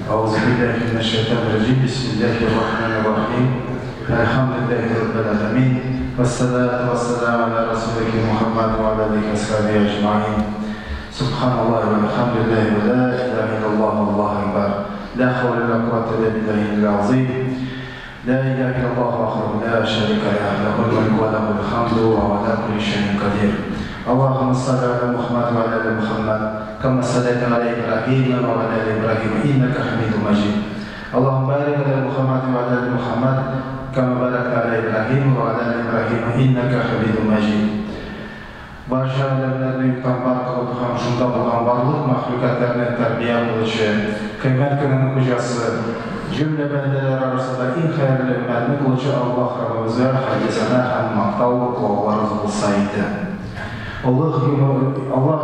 أعوذ بالله من الشيطان الرجيم. بسم الله الرحمن الرحيم. الحمد لله رب العالمين، والصلاة والسلام على رسوله محمد وعلى آله وصحبه أجمعين. سبحان الله والحمد لله ولا إله إلا الله والله أكبر، لا حول ولا قوة إلا بالله العظيم. لا إله إلا الله وحده لا شريك له، له الملك وله الحمد وهو على كل شيء قدير. اللهم صل على محمد وعلى آل محمد كما صليت على إبراهيم وعلى آل إبراهيم إنك حميد مجيد. اللهم بارك على محمد وعلى آل محمد كما باركت على إبراهيم وعلى آل إبراهيم إنك حميد مجيد. Барча әләмнәрне юктан бар кылып һәм шунда булган барлык мәхлукатларны тәрбия кылучы, кыямәт көненең хуҗасы, җөмлә бәндәләр арасында иң хәерле өммәтне кылучы Аллаһ Раббыбызга хәмде-сәна һәм мактау кылуларыбыз булса иде. Аллаһ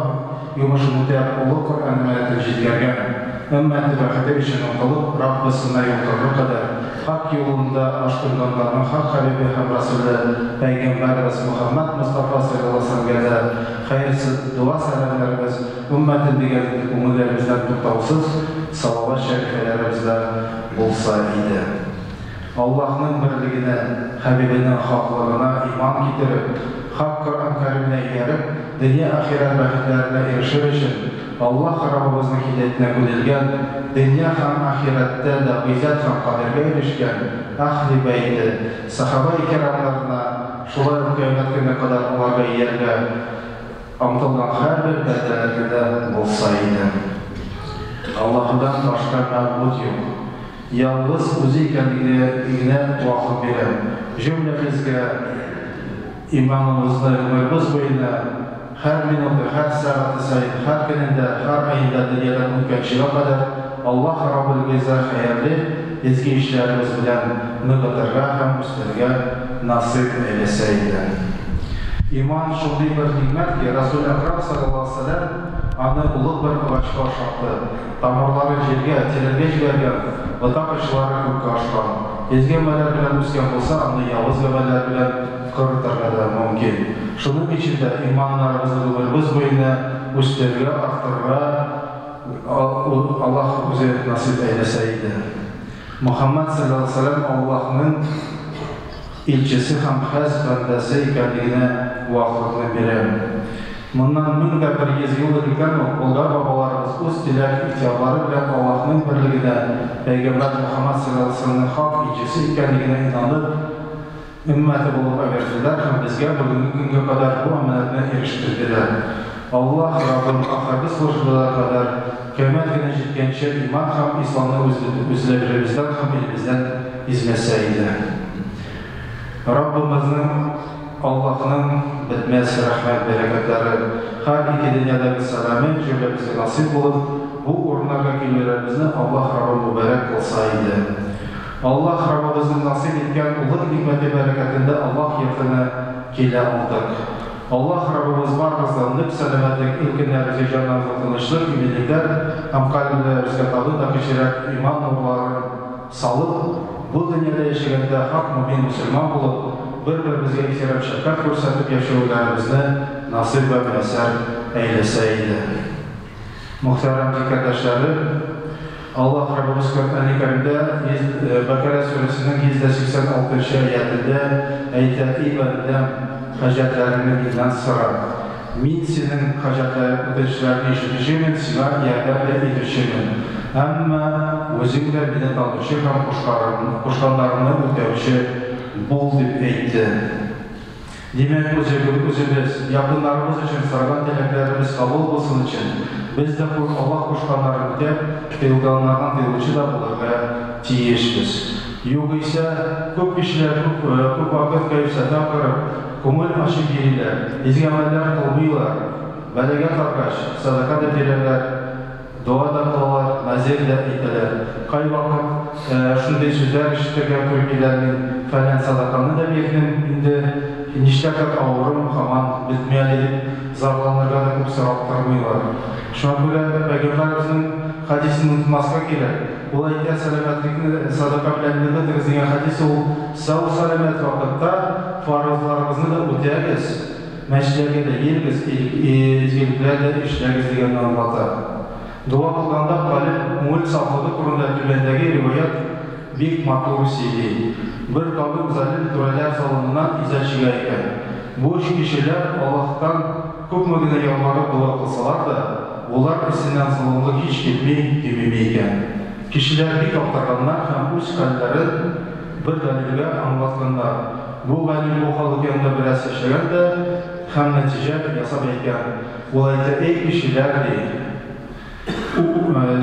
йомышын үтәп, олы Коръән әманәтен җиткергән, өммәте бәхете өчен омтылып, Раббысына юлтырыр кадәр хак юлында ашкынганнарның хак хәбибе һәм Расуле Пәйгамбәребез Мөхәммәд Мостафа саллаллаһу алейһи вә сәлләмгә дә хәерсез дуа сәламнәребез, өммәтем дигән күңелләребездән туктаусыз салават шәрифәләребез дә булса иде. Аллаһның берлегенә, хәбибенең хаклыгына иман китереп, хак Коръән Кәрименә ияреп, дөнья ахирәт бәхетләренә ирешер өчен Аллаһ Раббыбызның һидәятенә күнелгән, дөнья һәм ахирәттә дә гыйззәт һәм кадергә ирешкән әһли бәйте, сахаба-и кирамнарына, шулай ук кыямәт көненә кадәр аларга ияргә омтылган һәрбер бәндәләргә дә булса иде. Аллаһудан башка мәгъбуд юк. Ялгыз үзе икәнлегенә гуаһлык бирәм. Җөмләбезгә иманыбызны гомеребез буена һәр минуты, һәр сәгате саен, һәр көнендә, һәр аенда дөньядан үткәнчегә кадәр Аллаһ Раббул Гыйззә хәерле изге эшләребез белән ныгытырга һәм үстерергә насыйп әйләсә иде. Иман шундый бер нигъмәт ки, Расул Әкрам саллаллаһу алейһи ва сәлләм аны олуг бер агачка ошатты. Тамырлары җиргә, тирәнгә җибәргән, ботак очлары күккә ашкан. Изге гамәлләр белән үскән булса, аны явыз гамәлләр белән корытырга да мөмкин. Шуның өчен дә иманнарыбызны гомеребез буена үстерергә, арттырырга Аллаһ үзе насыйп әйләсә иде. Мөхәммәд саллаллаһу алейһи ва сәлләм Аллаһның илчесе һәм хәс бәндәсе икәнлегенә гуаһлыкны бирә. Моннан 1100 ел электән үк болгар бабаларыбыз үз теләк ихтыярлары белән Аллаһның берлегенә, Пәйгамбәр Мөхәммәд саллаллаһу алейһи ва сәлләмнең хак илчесе икәнлегенә инанып, өммәте булып әверелделәр һәм безгә бүгенге көнгә кадәр бу әманәтне ирештерделәр. Аллаһ Раббым ахыргы сулышыбызга кадәр, кыямәт көне җиткәнче иман һәм исламны үзләребездән һәм илебездән измәсә иде. Раббымызның, Аллаһның бетмәс рәхмәт бәрәкәтләре, һәр ике дөньядагы сәламе җөмләбезгә насыйп булып, бу урыннарга килүләребезне Аллаһ Раббым мөбарәк кылса иде. Аллаһ Раббыбызның насыйп иткән олуг нигъмәте бәрәкәтендә Аллаһ йортына килә алдык. Аллаһ Раббыбыз барыбыздан нык сәламәтлек, ил-көннәребезгә җаннарыбызга тынычлык, иминлекләр һәм кальбеләребезгә тагын да көчлерәк иман нурларын салып, бу дөньяда яшәгәндә хак мөмин мөселман булып, бер-беребезгә ихтирам шәфкать күрсәтеп яшәүләребезне насыйп вә мөяссәр әйләсә иде. Мөхтәрәм фикердәшләрем, Аллаһ Раббыбыз Коръәни Кәримдә Бәкарә сүрәсенең 186 нчы аятендә әйтә, И бәндәм, хаҗәтләреңне миннән сора. Мин синең хаҗәтләрең, үтенечләреңне ишетүчемен, сиңа ярдәм дә итүчемен. Әмма үзең дә мине танучы һәм кушканнарымны үтәүче бул, дип әйтте. Димәк, үзебез, якыннарыбыз өчен сораган теләкләребез кабул булсын өчен, без дә Аллаһ кушканнарын үтәп, тыелганнардан тыелучы да булырга тиешбез. Югыйсә, күп кешеләр күп вакыт кәеф-сафа корып, күңел ачып йөриләр, изге гамәлләр кылмыйлар, бәлагә таргач, садака да бирәләр, Дога да кылалар, нәзер дә әйтәләр. Кайвакыт шундый сүзләр ишетергә туры килә, мин фәлән садаканы да бирдем, инде нишләптер авырым һаман бетми әле дип зарланырга да күп сорап тормыйлар. Шуңа күрә Пәйгамбәребезнең хәдисен онытмаска кирәк. Ул әйтә, сәламәтлекне садака белән ныгытыгыз дигән хәдис ул сау-сәламәт вакытта фарызларыгызны да үтәгез, Мәчетләргә дә йөрегез, изгелекләр дә эшләгез дигәнне аңлата. Дога кылганда калеб, күңел сафлыгы турында түбәндәге риваять бик матур сөйли. Бер кавем залим түрәләр золымыннан иза чигә икән. Бу өч кешеләр Аллаһтан күпме генә ялварып дога кылсалар да, болар өстеннән золымлык һич китми, кимеми икән. Кешеләр бик аптырганнар һәм үз хәлләрен бер галимгә аңлатканнар. Бу галим бу халык янында бераз яшәгән дә һәм нәтиҗә ясап әйткән. Ул әйтә, Әй кешеләр, ди,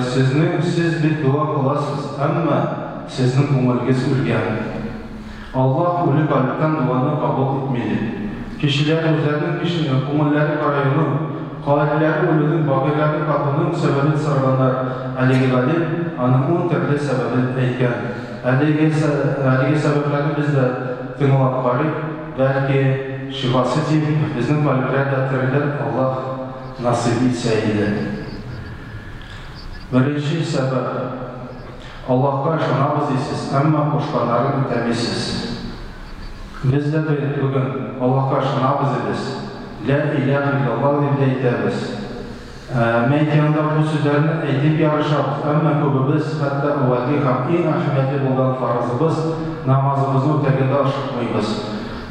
сезнең, сез бит дога кыласыз, әмма сезнең күңелегез үлгән. Аллаһ үле калебтән доганы кабул итми, дип. Кешеләр үзләренең күңелләре караюның, калебләре үлүнең, бәгырьләре катуның сәбәбен сораганнар. Әлеге галим аның ун төрле сәбәбен әйткән. Әлеге әлеге сәбәпләрне без дә тыңлап карыйк, бәлки, шифасы тиеп, безнең калебләр дә терелер, Аллаһ насыйп итсә иде. Беренче сәбәп, Аллаһка ышанабыз дисез, әмма кушканнарын үтәмисез. Без дә бит бүген Аллаһка ышанабыз дибез, Лә иләһ иллаллаһ дип тә әйтәбез. Мәет янында бу сүзләрне әйтеп ярышабыз, әмма күбебез хәтта әүвәлге һәм иң әһәмиятле булган фарызыбыз, намазыбызны үтәргә дә ашыкмыйбыз.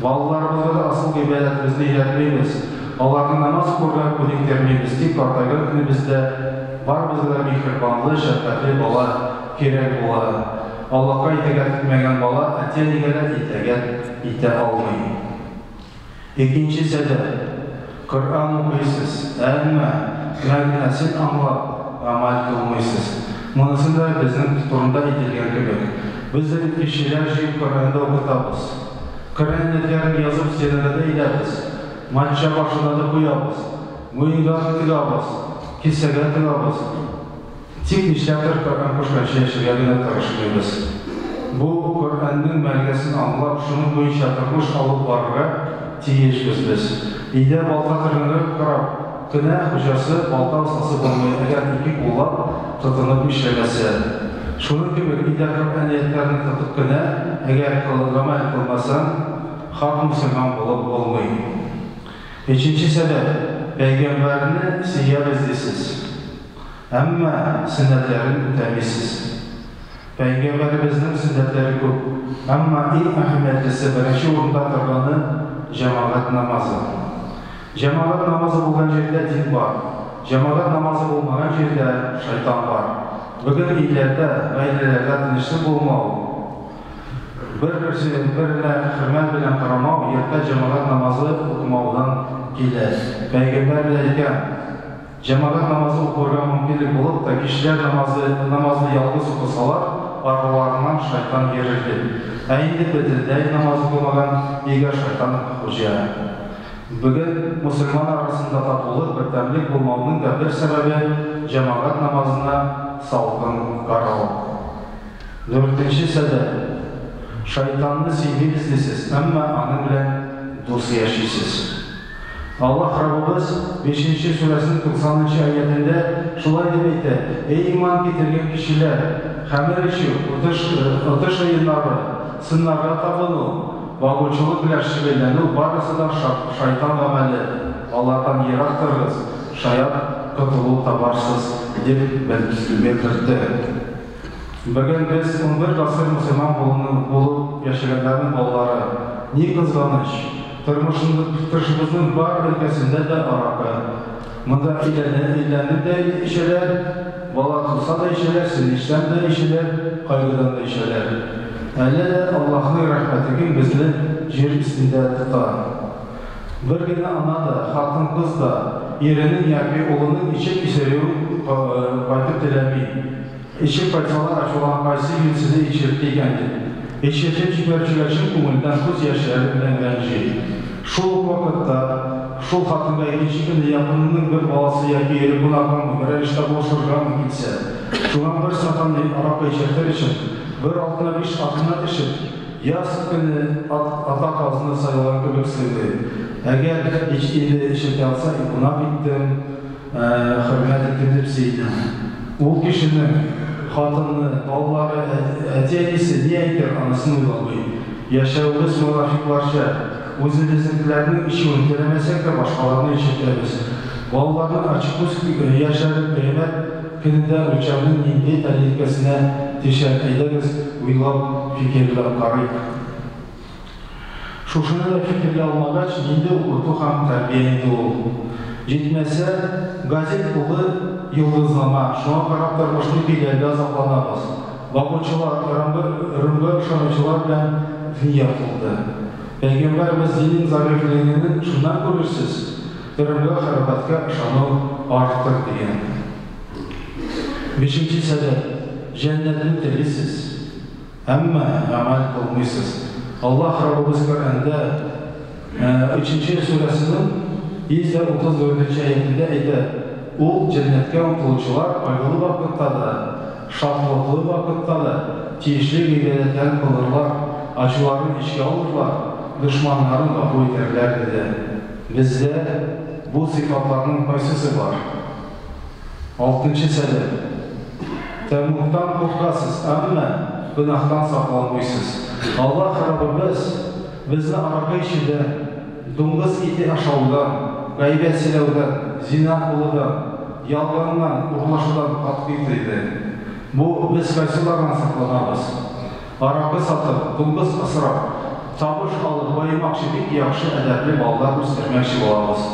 Балаларыбызга да асыл гыйбадәтебезне өйрәтмибез, аларны намаз укырга күнектермибез, тик картайган көнебездә барыбызга да миһербанлы, шәфкатьле бала кирәк була. Аллаһка итагать итмәгән бала әти-әнигә дә итагать итә алмый. Икенче сәбәп, Коръән укыйсыз, әмма мәгънәсен аңлап гамәл кылмыйсыз. Монысы да безнең турында әйтелгән кебек. Без дә бит кешеләр җыеп Коръән дә укытабыз. Коръән аятьләрен язып стенада да эләбез, матча башына да куябыз, муенга тыгабыз, кесәгә тыгабыз. Тик нишләптер Коръән кушканча яшәргә генә тырышмыйбыз. Бу Коръәннең мәгънәсен аңлап, шуның буенча тормыш алып барырга тиешбез без. Өйдә балта торганга карап кына хуҗасы балта остасы булмый, әгәр ике куллап тотынып эшләмәсә. Шуның кебек өйдә Коръән аятьләрен тотып кына, әгәр гамәл кылмасаң, хак мөселман булып булмый. Өченче сәбәп, пәйгамбәрне сөябез дисез. Әмма сөннәтләрен үтәмисез. Пәйгамбәребезнең сөннәтләре күп, әмма иң әһәмиятлесе, беренче урында торганы, җәмәгать намазы. Җәмәгать намазы булган җирдә дин бар, җәмәгать намазы булмаган җирдә шайтан бар. Бүген илләрдә, гаиләләрдә тынычлык булмау, бер-берсе беренә хөрмәт белән карамау йортта җәмәгать намазы укымаудан килә. Пәйгамбәребез әйткән, Җәмәгать намазы укырга мөмкинлек булып та, кешеләр намазы намазны ялгыз укысалар, араларыннан шайтан йөрер дип. Ә инде бөтенләй намаз укымаган өйгә шайтан хуҗа. Бүген мөселман арасында татулык, бердәмлек булмауның да бер сәбәбе, җәмәгать намазына салкын карау. Дүртенче сәбәп, шайтанны сөймибез дисез, әмма аның белән дус яшисез. Аллаһ Раббыбыз бишенче сүрәсенең туксанынчы аятендә шулай дип әйтә, Эй иман китергән кешеләр, хәмер эчү, отыш, отыш уеннары, сыннарга табыну, багучылык белән шөгыльләнү барысы да шайтан гамәле, алардан ерак торыгыз, шаять котылу табарсыз, дип белдерде. Бүген без 11 гасыр мөселман булып яшәгәннәрнең балалары. Ни кызганыч, тормышыбызның бар өлкәсендә дә аракы. Монда өйләнеп дә эчәләр, бала туса да эчәләр, сөенечтән дә эчәләр, кайгыдан да эчәләр. Әле дә Аллаһның рәхмәте киң безне җир өстендә тота. Бер генә ана да, хатын-кыз да иренең яки улының эчеп исерүен кайтып теләми. Эчеп кайтсалар, ачулана, кайсы юньсезе эчертте икән дип. Эчертеп җибәрүчегә чын күңелдән күз яшьләре белән рәнҗи. Шул ук вакытта, шул хатынга икенче көнне якынының бер баласы яки ире кунаккамы, берәр эштә булышыргамы килсә, шуңа бер стакан аракы эчертер өчен, бер алдына биш артына төшеп, яз көне ата казны сайлаган кебек сыйлый. Әгәр инде эчертә алса, и кунак иттем, хөрмәт иттем дип сөенә. Ул кешенең хатыны, балалары, әти-әнисе ни әйтер, анысын уйламый. Яшәвебез монафикъларча, үзебезнекеләрнең эчүен теләмәсәк тә, башкаларны эчертәбез. Балаларның ачы күз яшьләре кыямәт көнендә үлчәүнең нинди тәлинкәсенә төшәр, әйдәгез, уйлап, фикерләп карыйк. Шушыны да фикерли алмагач, нинди укыту һәм тәрбия инде ул? Җитмәсә, газет тулы йолдызнама, шуңа карап тормышны көйләргә азапланабыз. Багучылар, ырымга ышанучылар белән дөнья тулды. Пәйгамбәребез динен зәгыйфьлегенең шуннан күрерсез, ырымга, хөрәфәткә ышану артыр, дигән. Бишенче сәбәп, җәннәтне телисез, әмма гамәл кылмыйсыз. Аллаһ Раббыбыз Коръәндә өченче сүрәсенең 134 нче аятендә әйтә, Ул җәннәткә омтылучылар кайгылы вакытта да, шатлыклы вакытта да тиешле гыйбадәтләрен кылырлар, ачуларын эчкә алырлар, дошманнарын гафу итәрләр, диде. Бездә бу сыйфатларның кайсысы бар? Алтынчы сәбәп. Тәмугтан куркасыз, әмма гөнаһтан сакланмыйсыз. Аллаһ Раббыбыз безне аракы эчүдән, дуңгыз ите ашаудан, гайбәт сөйләүдән, зина кылудан, ялганнан, урлашудан катгый тыйды. Бу без кайсылардан сакланабыз? Аракы сатып, дуңгыз асрап, табыш алып баемакчы бик яхшы әдәпле балалар үстермәкче булабыз.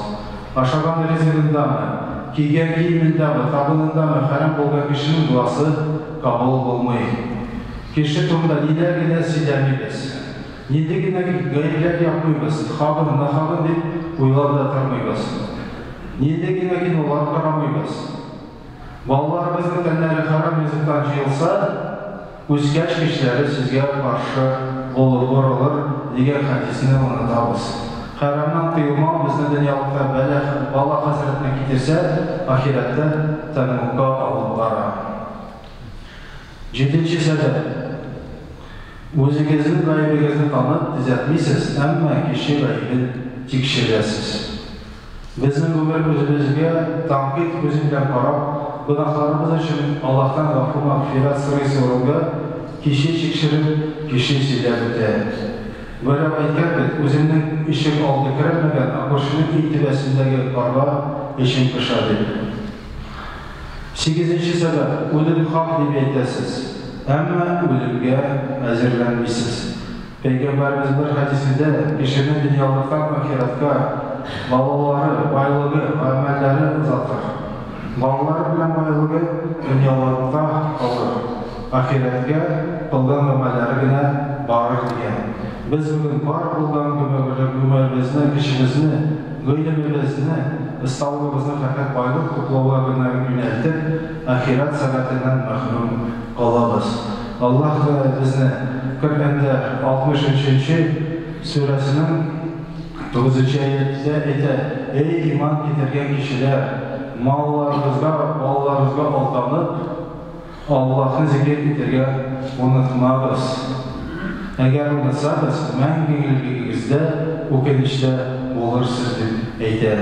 Ашаган ризыгындамы, кигән киемендәме, табынындамы хәрам булган кешенең догасы кабул булмый. Кеше турында ниләр генә сөйләмибез. Нинди генә гаепләр япмыйбыз, хагын, нахагын дип уйлап да тормыйбыз. Нинди генә кинолар карамыйбыз. Балаларыбызның тәннәре хәрам ризыктан җыелса, үскәч кешеләре сезгә каршы булыр, борылыр, дигән хәдисне онытабыз. Хәрамнан тыелмау безне дөньялыкта бәла, бала хәсрәтенә китерсә, ахирәттә тәмугка алып бара. Җиденче сәбәп. Үзегезнең гаебегезне танып, төзәтмисез, әмма кеше гаебен тикшерәсез. Безнең гомер үзебезгә тәнкыйть күзе белән карап, гөнаһларыбыз өчен Аллаһтан гафу-мәгъфирәт сорыйсы урынга, кеше тикшереп, кеше сөйләп үтә. Берәү әйткән бит, үземнең ишек алды керәлмәгән, ә күршенең өй түбәсендәге карга эчем поша, дип. Сигезенче сәбәп, үлем хак дип әйтәсез, әмма үлемгә әзерләнмисез. Пәйгамбәребез бер хәдисендә кешене дөньялыктан ахирәткә балалары, байлыгы, гамәлләре озатыр. Балалары белән байлыгы дөньялыкта калыр, ахирәткә кылган гамәлләре генә барыр дигән. Без бүген бар булган гомеребезне, көчебезне, гыйлемебезне, осталыгыбызны фәкать байлык туплауга гына юнәлтеп, ахирәт сәгатеннән мәхрүм калабыз. Аллаһ Тәгалә безне Коръәндә 63 нче сүрәсенең 9 нчы аятендә әйтә, Эй, иман китергән кешеләр, малларыгызга, балаларыгызга алданып, Аллаһны зикер итәргә онытмагыз. Әгәр онытсагыз, мәңгелегегездә үкенечтә булырсыз, дип әйтә.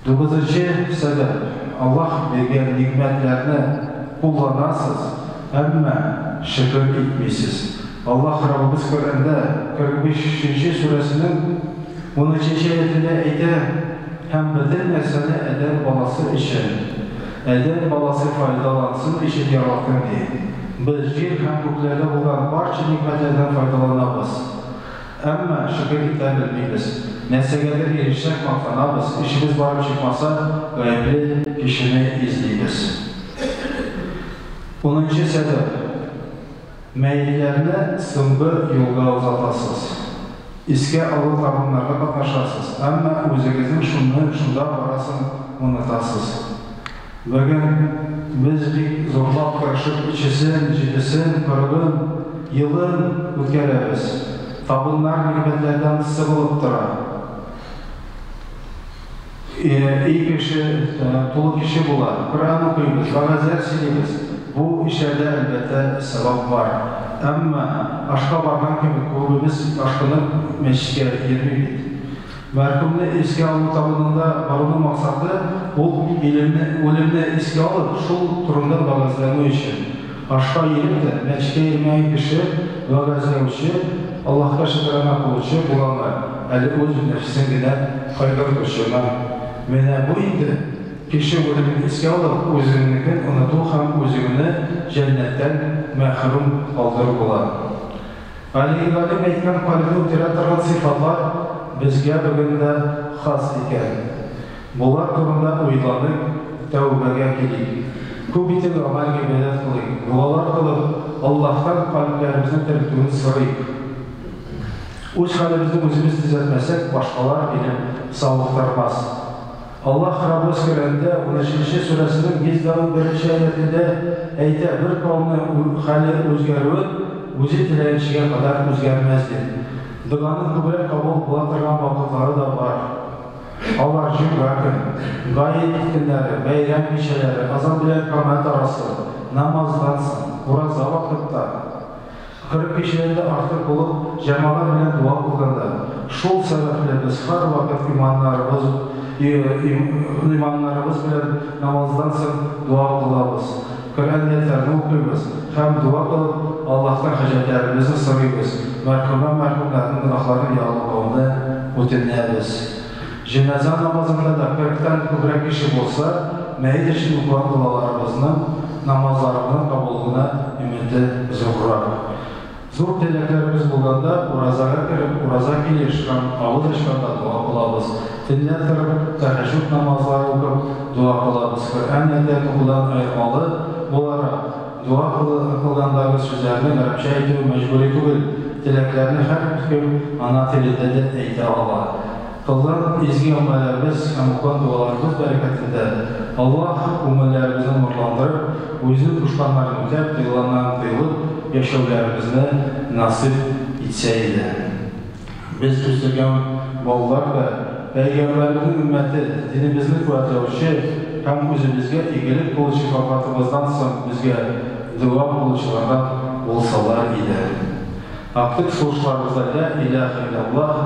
Тугызынчы сәбәп, Аллаһ биргән нигъмәтләрне кулланасыз, әмма шөкер итмисез. Аллаһ Раббыбыз Коръәндә 45 нче сүрәсенең унөченче аятендә әйтә, Һәм бөтен нәрсәне адәм баласы өчен, адәм баласы файдалансын өчен яраттым, ди. Без җир һәм күкләрдә булган барча нигъмәтләрдән файдаланабыз. Әмма шөкер итә белмибез. Нәрсәгәдер ирешсәк, мактанабыз, эшебез барып чыкмаса, гаепле кешене эзлибез. Унынчы сәбәп. Мәетләрне соңгы юлга озатасыз. Искә алу табыннарда катнашасыз, әмма үзегезнең шуны шунда барасын онытасыз. Бүген без бик зурлап тырышып өчесен, җидесен, кырыгын, елын үткәрәбез. Табыннар нигъмәтләрдән сыгылып тора. Өй кеше, тулы кеше була. Коръән укыйбыз, вәгазьләр сөйлибез. Бу эшләрдә, әлбәттә, савап бар. Әмма ашка барган кебек күбебез ашкынып мәчеткә йөрми бит. Мәрхүмне искә алу табынында баруның максаты, ул илемне, үлемне искә алып, шул турында вәгазьләнү өчен. Ашка йөреп тә, мәчеткә йөрмәгән кеше вәгазьләүче, Аллаһка шөкерана кылучы буламы, әле үз нәфесен генә кайгыртучымы? Менә бу инде. Кеше үлемен искә алып, үзеңнекен оныту һәм үзеңне җәннәттән мәхрүм калдыру була. Әлеге галим әйткән кальбне үтерә торган сыйфатлар безгә бүген дә хас икән. Болар турында уйланыйк, тәүбәгә килик. Күп итеп гамәл-гыйбадәт кылыйк, догалар кылып, Аллаһтан кальбләребезне терелтүен сорыйк. Үз хәлебезне үзебез төзәтмәсәк, башкалар килеп савыктырмас. Аллаһ Раббыбыз Коръәндә унөченче сүрәсенең 111 нче аятендә әйтә, бер кавымның хәле үзгәрүен үзе теләгәнчегә кадәр үзгәрмәс дип. Доганың күбрәк кабул була торган вакытлары да бар. Алар җомга көн, гает көннәре, бәйрәм кичәләре, азан белән камәт арасы, намаздан соң, ураза вакытта. 40 кичәдән дә артык булып, җәмәгать белән дога кылганда. Шул сәбәпле без һәрвакыт иманнарыбыз иманнарыбыз белән намаздан соң дога кылабыз, Коръән аятьләрен укыйбыз һәм дога кылып, Аллаһтан хаҗәтләребезне сорыйбыз, мәрхүмә мәрхүмнәрнең гөнаһларын ярлыкауны үтенәбез. Җеназа намазында да кырыктан күбрәк кеше булса, мәет өчен укыган догаларыбызның, намазларыбызның кабуллыгына өмете зуррак. Зур теләкләребез булганда, уразага кереп, ураза килеш һәм авыз ачканда дога кылабыз. Төнлә торып, тәһәҗҗүд намазлары укып, дога кылабыз. Коръән аятьләрен укудан аермалы буларак, дога кылгандагы сүзләрне гарәпчә әйтү мәҗбүри түгел, теләкләрне һәркем ана телендә дә әйтә ала. Кылган изге гамәлләребез һәм укыган догаларыбыз бәрәкәтендә Аллаһ күңелләребезне нурландырып, Үзенең кушканнарын үтәп, тыелганнарын тыелып яшәүләребезне насыйп итсә иде. Без үстергән балалар да Пәйгамбәребезнең өммәте, динебезне куәтләүче һәм үзебезгә игелек кылучы вафатыбыздан соң безгә дога кылучылардан булсалар иде. Актык сулышларыбызда Лә иләһә илляллаһ,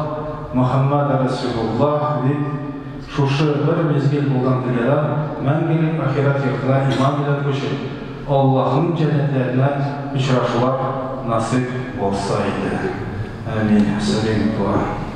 Мөхәммәде Рәсүлуллаһ дип, шушы бер мизгел булган дөньядан мәңгелек ахирәт йортына иман белән күчеп, Аллаһның җәннәтләренә очрашулар насыйп булса иде. Әмин. Сәлим дога.